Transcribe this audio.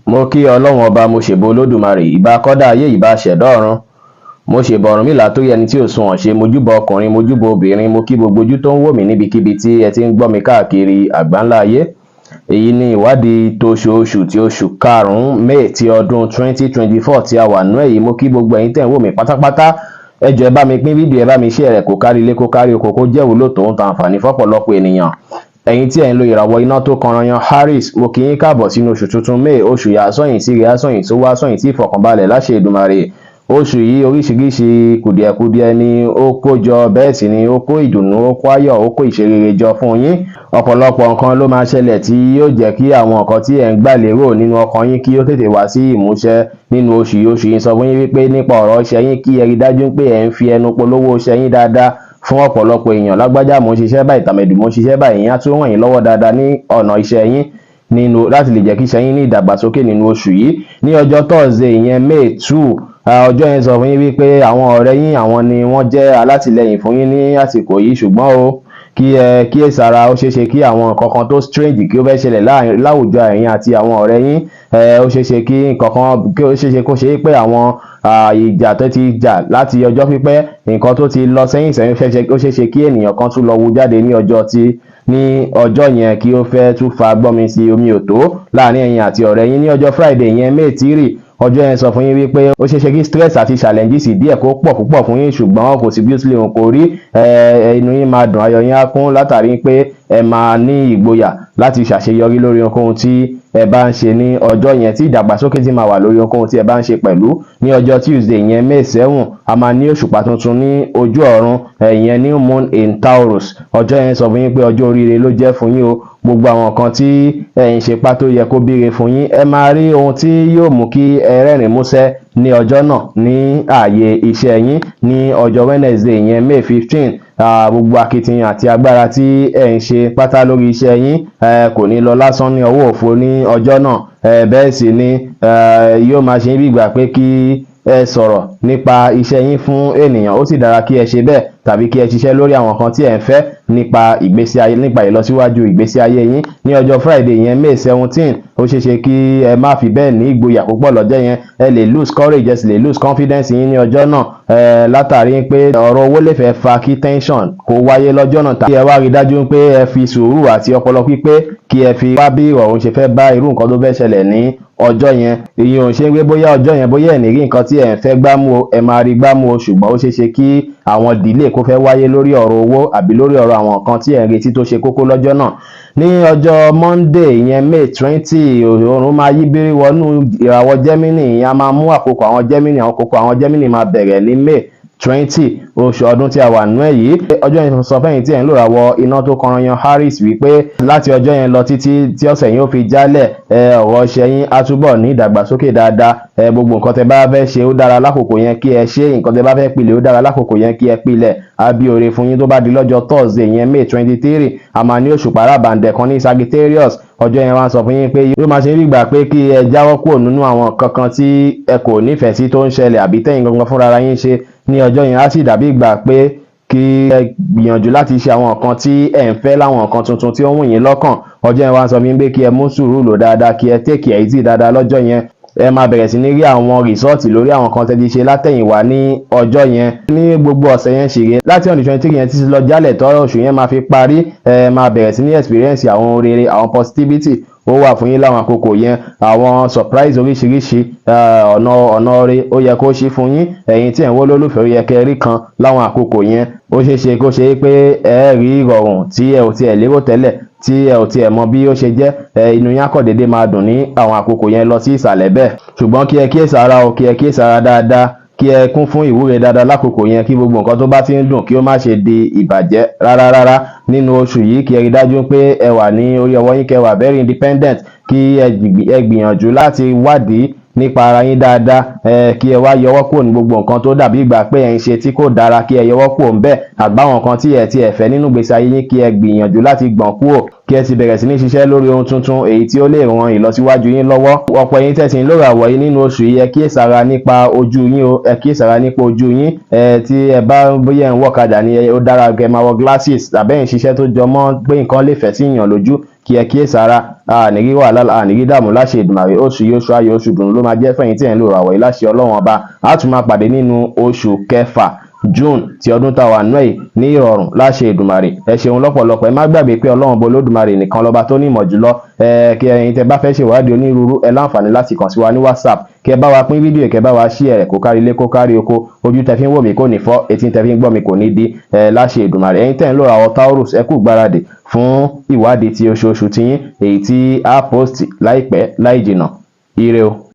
Mo kí Ọlọ́run Ọba, mo ṣèbọ Olódùmarè, ìbà kọ́dá ayé, ìbà ṣẹ̀dá ọ̀run. Mo ṣèbà Ọ̀rúnmìlà tó rí ẹni tí ò sunwọ̀n ṣe. Mojúbà ọkùnrin, mojúbà obìnrin, mo kí gbogbo ojú tó ń wò mí níbikíbi tí ẹ ti ń gbọ́ mi káàkiri àgbáńlá ayé. Èyí ni ìwádìí tóṣooṣù ti oṣù karùn-ún, May, ti ọdún 2024 tí a wà nú èyí. Mo kí gbogbo ẹ̀yin tẹ́ ń wò mí pátápátá. Ẹ jọ̀ọ́, ẹ bá mi pín fídíò, ẹ bá mi share rẹ̀ kó kárí ilé, kó kárí oko, kó jẹ́ ìwúlò tòun ta àǹfààní fọ́pọ̀lọpọ̀ ènìyàn. Ẹ̀yin tí ẹ̀ ń lo ìràwọ̀ iná tó kanranyan Aries, mo kí yín káàbọ̀ sínú oṣù tuntun May. Oṣù yà sọ́yìn sí rẹ̀, sọ́yìn tó wá sọ́yìn sí ìfọ̀kànbalẹ̀ láṣẹ Èdùmàrè. Oṣù yìí, oríṣiríṣi kùdìẹ̀kudiẹ ni ó kó jọ, bẹ́ẹ̀ sì ni ó kó ìdùnnú, ó kó ayọ̀, ó kó ìṣerere jọ fún yín. Ọ̀pọ̀lọpọ̀ nǹkan ló máa ṣẹlẹ̀ tí yóò jẹ́ kí àwọn nǹkan tí ẹ̀ ń gbà lérò nínú ọkàn yín kí ó tètè wá sí ìmúṣẹ nínú oṣù yìí. Oṣù yìí sọ fún yín wípé nípa ọ̀rọ̀ iṣẹ́ yín, kí ẹ rí dájú pé ẹ̀ ń fi ẹnu polówó iṣẹ́ yín dáadáa fún ọ̀pọ̀lọpọ̀ èèyàn. Lágbájá, mò ń ṣiṣẹ́ báyìí; tàmẹ̀dù, mò ń ṣiṣẹ́ báyìí. Ìyẹn á tún ràn yín lọ́wọ́ dáadáa ní ọ̀nà iṣẹ́ yín nínú láti lè jẹ́ kí iṣẹ́ yín ní ìdàgbàsókè nínú oṣù yìí. Ní ọjọ́ Thursday, ìyẹn May 2, ọjọ́ yẹn sọ fún yín wípé àwọn ọ̀rẹ́ yín, àwọn ni wọ́n jẹ́ alátìlẹyìn fún yín ní àsìkò yìí. Ṣùgbọ́n o, kí ẹ kíyèsára, ó ṣeé ṣe kí àwọn nǹkan kan tó strange kí ó fẹ́ ṣẹlẹ̀ láwùjọ ẹ̀yin àti àwọn ọ̀rẹ́ yín. Ó ṣeé ṣe kí nǹkan kan kí ó ṣeé ṣe kó ṣe é pé àwọn ìjà tó ti jà láti ọjọ́ pípẹ́, nǹkan tó ti lọ sẹ́yìn sẹ́yìn, ó ṣeé ṣe kí ènìyàn kan tún lọ wú jáde ní ọjọ́ tí ní ọjọ́ yẹn, kí ó fẹ́ tún fa gbọ́nmi sí omi ò tó láàrin ẹ̀yin àti ọ̀rẹ́ yín. Ní ọjọ́ Friday, yẹn May 3, ọjọ́ yẹn sọ fún yín wípé ó ṣeé ṣe kí stress àti challenges díẹ̀ kó pọ̀ púpọ̀ fún yín. Ṣùgbọ́n kò sí bí ó tilẹ̀ hùn kó rí, inú yín máa dùn, ayọ̀ yín á kún látàrí pé ẹ máa ní ìgboyà láti ṣàṣeyọrí lórí ohunkóhun tí ẹ bá ń ṣe ní ọjọ́ yẹn, tí ìdàgbàsókè ti máa wà lórí ohunkóhun tí ẹ bá ń ṣe pẹ̀lú. Ní ọjọ́ Tuesday, yẹn May 7, a máa ní òṣùpá tuntun ní ojú ọ̀run, ìyẹn new moon in Taurus. Ọjọ́ yẹn sọ fún yín pé ọjọ́ oríire ló jẹ́ fún yín o. Gbogbo àwọn nǹkan tí ẹ ń ṣe pátó yẹ kó bíire fún yín. Ẹ máa rí ohun tí yóò mú kí ẹ rẹ́rìn músẹ́ ní ọjọ́ náà ní ààyè iṣẹ́ yín. Ní ọjọ́ Wednesday, yẹn May 15, gbogbo akitiyan àti agbára tí ẹ ń ṣe pátá lórí iṣẹ́ yín kò ní lọ lásán ní ọwọ́ òfo ní ọjọ́ náà. Bẹ́ẹ̀ sì ni yóò máa ṣe bí ìgbà pé kí ẹ sọ̀rọ̀ nípa iṣẹ́ yín fún ènìyàn. Ó sì dára kí ẹ ṣe bẹ́ẹ̀, tàbí kí ẹ ṣiṣẹ́ lórí àwọn nǹkan tí ẹ ń fẹ́ nípa ìgbésí ayé, nípa ìlọsíwájú ìgbésí ayé yín. Ní ọjọ́ Friday, yẹn May 17, ó ṣeé ṣe kí ẹ má fi bẹ́ẹ̀ ní ìgboyà púpọ̀ lọ́jọ́ yẹn. Ẹ lè lose courage, ẹ sì lè lose confidence yín ní ọjọ́ náà, látàrí pé ọ̀rọ̀ owó lè fẹ́ fa kí tension kó wáyé lọ́jọ́ náà. Tàbí ẹ wá rí dájú pé ẹ fi sùúrù àti ọpọlọ pípé kí ẹ fi wá bí ìrọ̀rùn ṣe fẹ́ bá irú nǹkan tó fẹ́ ṣẹlẹ̀ ní ọjọ́ yẹn. Èyí ò ṣe ń gbé bóyá ọjọ́ yẹn, bóyá ẹ̀ ní rí nǹkan tí ẹ̀ ń fẹ́ gbámú o, ẹ máa rí gbámú o. Ṣùgbọ́n ó ṣeé ṣe kí àwọn delay kó fẹ́ wáyé lórí ọ̀rọ̀ owó àbí lórí ọ̀rọ̀ àwọn nǹkan tí ẹ̀ ń retí tó ṣe kókó lọ́jọ́ náà. Ní ọjọ́ Monday, ìyẹn May 20, òòrùn máa yí bírí wọnú ìràwọ̀ Gemini. Ìyẹn a máa mú àkókò àwọn Gemini. Àwọn àkókò àwọn Gemini máa bẹ̀rẹ̀ ní May 20, oṣù ọdún tí a wà nínú ẹ̀ yìí. Ọjọ́ yẹn sọ fẹ́yìn tí ẹ̀ ń lò ràwọ̀ iná tó kọranyan Aries wípé láti ọjọ́ yẹn lọ títí tí ọ̀sẹ̀ yìí ó fi jálẹ̀, ọ̀rọ̀ iṣẹ́ yín á túbọ̀ ní ìdàgbàsókè dáadáa. Gbogbo nǹkan tẹ́ bá fẹ́ ṣe, ó dára lákòókò yẹn kí ẹ ṣe. Nǹkan tẹ́ bá fẹ́ pilẹ̀, ó dára lákòókò yẹn kí ẹ pilẹ̀. Á bí oore fún yín. Tó bá di lọ́jọ́ Thursday, yẹn May 23, a máa ní òṣùpá ràbàǹdẹ̀ kan ní Sagittarius. Ọjọ́ yẹn wá sọ fún yín pé yóò máa ṣe bí ìgbà pé kí ẹ jáwọ́ kúrò nínú àwọn kankan tí ẹ kò nífẹ̀ẹ́ sí tó ń ṣẹlẹ̀ àbí tẹ̀yin gangan fúnra yín ṣe ní ọjọ́ yẹn. Á sì dàbí ìgbà pé kí ẹ gbìyànjú láti ṣe àwọn nǹkan tí ẹ ń fẹ́, láwọn nǹkan tuntun tí ó ń wù yín lọ́kàn. Ọjọ́ yẹn wá sọ fún yín pé kí ẹ mú sùúrù lò dáadáa, kí ẹ take it easy dáadáa lọ́jọ́ yẹn. Ẹ máa bẹ̀rẹ̀ sí ní rí àwọn result lórí àwọn kan tẹ́ ti ṣe látẹ̀yìnwá ní ọjọ́ yẹn. Ní gbogbo ọ̀sẹ̀ yẹn ṣìrè, láti on the 23 yẹn títí lọ jálẹ̀ tọ́rọ̀ oṣù yẹn máa fi parí, ẹ máa bẹ̀rẹ̀ sí ní experience àwọn rere, àwọn positivity ó wà fún yín láwọn àkókò yẹn, àwọn surprise oríṣiríṣi, ọ̀nà rere ó yẹ kó ṣí fún yín. Ẹ̀yin tí ẹ̀ ń wó lólùfẹ́, ó yẹ kẹ́ rí kan láwọn àkókò yẹn. Ó ṣeé ṣe kó ṣe pé ẹ rí ìrọ̀rùn tí ẹ ò tiẹ̀ lérò tẹ́lẹ̀, tí ẹ ò tiẹ̀ mọ bí ó ṣe jẹ́. Inú yín á kàn déédéé máa dùn ní àwọn àkókò yẹn lọ sí ìsàlẹ̀ bẹ́ẹ̀. Ṣùgbọ́n kí ẹ kíyèsára o, kí ẹ kíyèsára dáadáa, kí ẹ kún fún ìwúre dáadáa lákòókò yẹn, kí gbogbo nǹkan tó bá ti ń dùn kí ó má ṣe di ìbàjẹ́ rárá rárá nínú oṣù yìí. Kí ẹ rí dájú pé ẹ wà ní orí ọwọ́ yín, kẹ́ wà very independent, kí ẹ gbìyànjú láti wádìí nípa ara yín dáadáa, kí ẹ wá yọwọ́ kúrò ní gbogbo nǹkan tó dàbí ìgbà pé ẹ ń ṣe tí kò dára, kí ẹ yọwọ́ kúrò ń bẹ́ẹ̀ àgbáwọn nǹkan tí ẹ ti ẹ̀ fẹ́ nínú ìgbésí ayé yín, kí ẹ gbìyànjú láti gbọ̀n kúrò, kí ẹ sì bẹ̀rẹ̀ sí ní ṣiṣẹ́ lórí ohun tuntun èyí tí ó lè ran ìlọsíwájú yín lọ́wọ́. Ọ̀pọ̀ ẹ̀yin tẹ̀sí lórí àwọ̀ yìí nínú oṣù yìí, ẹ kíyèsára nípa ojú yín o, ẹ kíyèsára nípa ojú yín. Tí ẹ bá bóyá ẹ̀ ń wọ̀kadà ni, ó dára kẹ́ máa wọ glasses, tàbí ẹ̀ ń ṣiṣẹ́ tó jọ mọ́ pé nǹkan lè fẹ́ sí èèyàn lójú. Kí ẹ kíyèsára, àní rí wàhálà, àní rí dààmú láṣẹ Èdùmàrè. Oṣù yìí, oṣù ayọ̀, oṣù dùnú ló máa jẹ́ fẹ̀yìn tí ẹ̀ ń lò ràwọ̀ yìí láṣẹ Ọlọ́run Ọba. Á tún máa pàdé nínú oṣù kẹfà, June, ti ọdún táwa nú ẹ̀ ní ìrọ̀rùn láṣẹ Èdùmàrè. Ẹ ṣeun lọ́pọ̀lọpọ̀. Ẹ má gbàgbé pé Ọlọ́run bọ Olódùmarè nìkan lọ́ba tó ní ìmọ̀ jùlọ. Ẹ kí ẹ̀yin tẹ́ bá fẹ́ ṣèwádìí onírúurú, ẹ láǹfààní láti kàn sí wa ní WhatsApp. Kí ẹ bá wa pín fídíò, kẹ bá wa share rẹ̀ kó kárí ilé, kó kárí oko. Ojú tẹ́ fi ń wò mí kò ní fọ́, etí tẹ́ fi ń gbọ́ mi kò ní di ẹ láṣẹ Èdùmàrè. Ẹ̀yin tẹ́ ń lò àwọ̀ Taurus, ẹ kú gbáradì fún ìwádìí ti oṣooṣù tiyín, èyí tí a post láìpẹ́ láì jìnà. Ire o.